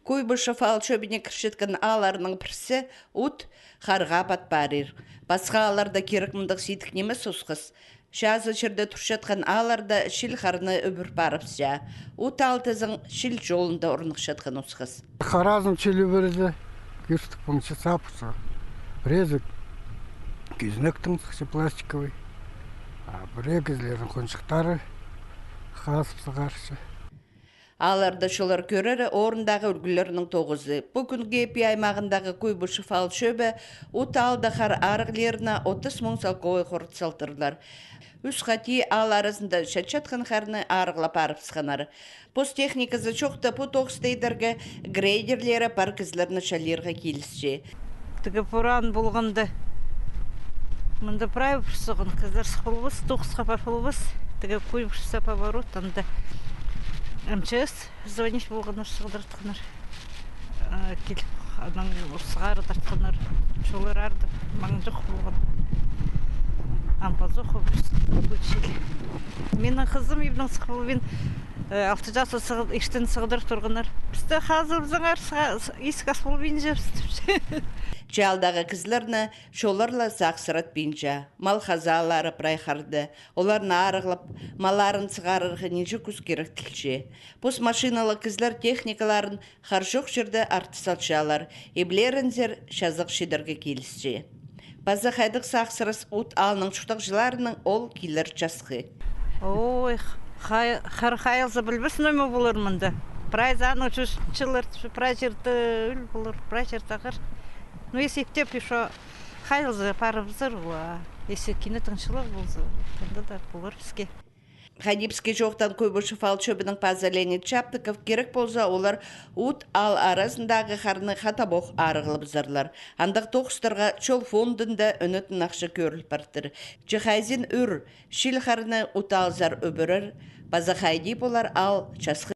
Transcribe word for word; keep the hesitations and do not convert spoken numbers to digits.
Куйбышев аал чӧбіне кірчеткен аалларның пірсі — Ут — харға пат парир. Пасха аалларда кирек мындағ сидік нимес осхас. Чазы чирде турчатхан аалларда чил харны ӱбӱр парыбысча. Ут аал тізең чил чолында орныхчатхан осхас. Харазын чил ӱбӱрзе, киртіп, пунча сапса. Пірезі кизнектің сыхча, пластиковый. А пірее кізілернің хончыхтары хазып сығарча. Аалларда чоллар кӧрері орындағы ӱлгӱлернің тоғызы. Пу кӱнге Пии аймағындағы Куйбышев аал чӧбі Ут аалда хар арығлирына отыс муң салковай хорат салтырлар. Ӱс хати аал аразында чатчатхан харны арығлап парыбысханнар. Пос техниказы чохта пу тоғысты идерге грейдерлері пар кізілерні чалирға килісче. Тігі пораан полғанда, мында прай пурсығын, кізілер сых полбас, тоғысха пар полбас, тігі Куйбышевске поворот, анда М Ч С звонить полғаннар, сығдыратханнар. А, киліп, анаң сығарып тартханнар, чоллар арды, маң чох полған. Ам пазох обрус получили. Минің хызым ибнің сых полбин, э, алты часса сығ-, иртен сығдырып турғаннар. Пісті хазыбызыңар, сыға-, с-, ис хас полбинча пісті. Че аалдағы кізілерні чоллар ла сағыссыратпинча. Мал хазаалары прай харды. Оларны арығлап, малларын сығарарға нинҷе кӱс кирек тілче. Пос машиналы кізілер техникаларын хар чох чирде артыс алчалар. Иблерінзер, чазағ чидерге килісче. Паза хайдағ сағыссырас Ут аалның чуртағҷыларының ол килер часхы. Ой, хай-, хар хайылза, пілбес, ниме полар мында. Прай санның чӱс чыллар, прай чирде ӱл полар, прай чирде хар. Ну, если иптеп, ещё хайылза, парыбызар, уа. Если кинетін чыллар полза, анда даа полар піске. Хайди піске чоохтаан Куйбышев аал чӧбінің пазы Леонид Чаптыков, кирек полза, олар Ут аал аразындағы харны хатабох арығлабызарлар. Андағ тоғыстарға чол фондында ӧнетін ахча кӧріл партыр. Че хайзын ӱр, чил харны Ут аалзар ӱбӱрер, паза хайди полар аал часхы.